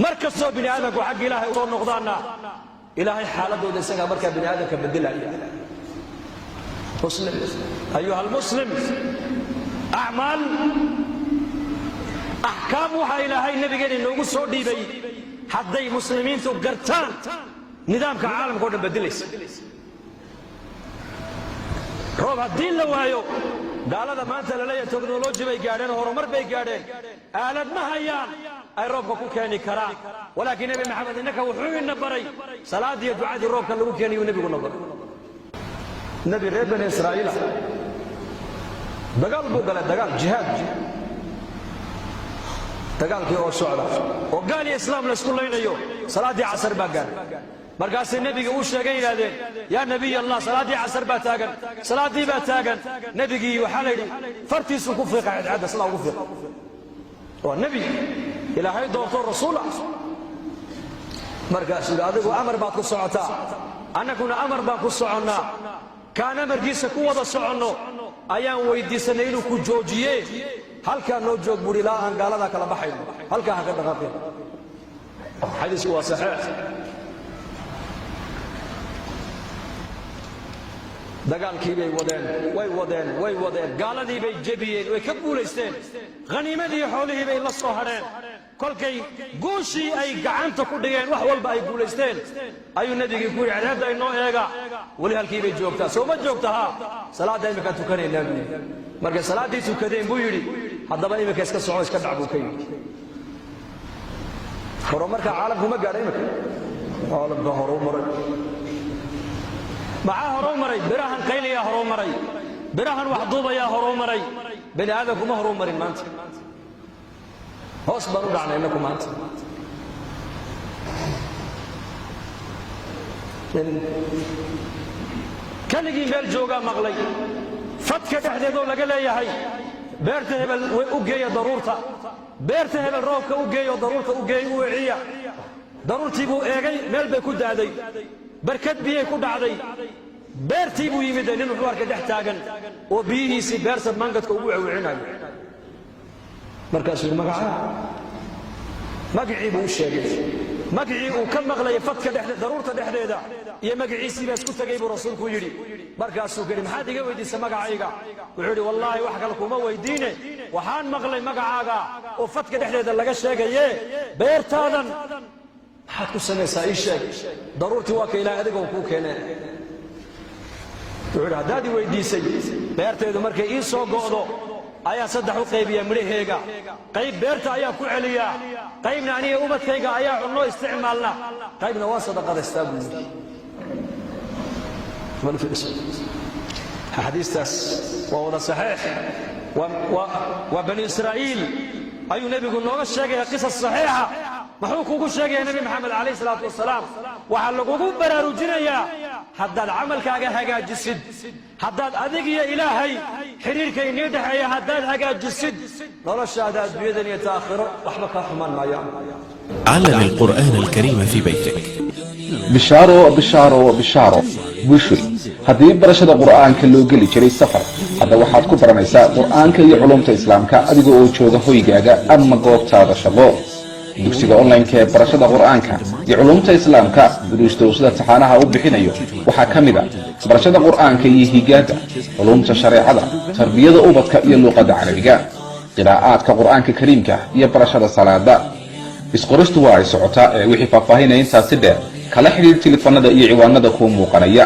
Mar kastoo bini aadamku xagga Ilaahay usoo noqdaanna, Ilaahay xaaladooda isagaa markaa bini aadamka bedelaya. Muslim, أيها المسلم, acmaal, axkaam waxaa Ilaahay nabigeena inoogu soo dhiibay, hadday muslimiintu gartaan, nidaamka caalamka o dhan bedelaysa. Roob haddii la waayo, gaalada maanta la leeyahay technology bay gaadheen, horumar bay gaadheen, aalad ma hayaan ay roobka ku keeni karaan. Walaakiin Nebi Maxamed innaka wuxuu ina baray salaadiiyo ducadii roobka lagu keenayuu nebiguna baray. Nebi reer Bani Israa'iila dagaal buu galay, dagaal, jihaad. Dagaalkii oo socda oo gaal iyo islaam laysku laynayo, salaaddii casar baa gaadhay. Markaasay nebiga u sheegay, yidhahdeen: "Yaa Nebiy Allah, salaaddii casar baa taagan, salaaddii baa taagan." Nebigii waxaa la yidhi fartiisuu ku fiiqa cadceedda, sidaa ugu fiiqa. Waa nebi Ilaahay doorto, rasuul ah. Markaasuu yidhi: "Adigu amar baad ku socotaa, annaguna amar baan ku soconnaa. Kaan amarkiisa ku wada soconno ayaan weydiisannay inuu ku joojiye. Halkaa noo joog," buuhi, "ilaa aan gaaladaa kala baxayno. Halkaa ha ka dhaqaaqin." Xadiisku waa saxiix. Dagaalkii bay wadeen, way wadeen, way wadeen, gaaladii bay jebiyeen, way ka guulaysteen, khaniimadii, xoolihii bay la soo hadheen. Kolkay guushii ay gacanta ku dhigeen, wax walba ay guulaysteen, ayuu nebigii ku yidhi: "Cadceedda inoo eega, weli halkii bay joogtaa, soo ma joogta? Haa, salaadda imminkaan tukanaynaa," buu yidhi. Markay salaaddii tukadeen buu yidhi: "Haddaba iminka iska soco, iska dhac," buu ka yidhi. Horumarka caalamku ma gaadha iminka. Caalamka horuu maray. Maxaa horuu maray? Birahan qayliyaa horuu maray, birahan wax duubayaa horuu maray. Bani aadamku ma horuu marin maanta. Hoos baan u dhacnay innaku maanta. Keligii meel joogaa maqlay fadka dhexdeedoo laga leeyahay: "Beerta hebel u geeya daruurta, beerta hebel roobka u geeyo, daruurta u geey, u wiciya." Daruurtii buu eegay, meel bay ku da'day, barkad biyay ku dhacday. Beertii buu yimid, nin wuxuu arkay dhex taagan oo biyihiisii beerta mangadka ugu wicinayo. Markaasuu yidhi: "Magacaa?" Magacii buu u sheegay. Magacii uu ka maqlayay fadka dhex, daruurta dhexdeeda, iyo magaciisii baa isku tegay, buu rasuulku yidhi. Markaasuu yidhi: "Maxaad iga weydiisay magacayga?" Wuxuu yidhi: "Wallaahi, wax kale kuma weydiine, waxaan maqlay magacaaga oo fadka dhexdeeda laga sheegaye. Beertaadan maxaad ku samaysaa? Ii sheeg. Daruurtii waa ka Ilahay adiga uu kuu keenee." Wuxuu yidhi: "Haddaad i weydiisay, beertaydu markay ii soo go'do ayaa saddex u qaybiya midhaheega. Qayb beerta ayaa ku celiyaa, qaybna aniga ubadkayga ayaa cunno isticmaalna, qaybna waan sadaqadaystaa," buu yidhi. Axaadiistaas waa wada saxiix. Waa Bani Israa'iil ayuu nebigu nooga sheegaya qisas saxiixa. Muxuu kugu sheegaya Nebi Maxamed calayh salaatu wasalaam? Waxaa lagugu baraarujinayaa haddaad camalkaaga hagaajisid, haddaad adig iyo Ilaahay xidhiirka inii dhexeeya haddaad hagaajisid, noloshaada adduunyadan iyo taakhiro waxba kaa xumaan maayaan. علم القرآن الكريم في بيتك. Bishaaro, bishaaro, bishaaro, bushuy! Haddii barashada Qur'aanka loo geli jiray safar, hadda waxaad ku baranaysaa Qur'aanka iyo culumta Islaamka adiga oo jooga hoygaaga ama goobtaada shaqo. Dugsiga online-ka ee barashada Qur'aanka iyo culumta Islaamka, duruusta uu sida taxaanaha u bixinayo waxaa ka mid a barashada Qur'aanka iyo higaada, culumta shareecada, tarbiyada ubadka iyo luuqadda Carabiga, qiraa'aadka Qur'aanka Kariimka iyo barashada salaada. Isqoristu waa ay socotaa, ee wixii faahfaahinaya intaasi dheer kala xidhiir tilifanada iyo ciwaanada kuu muuqanaya.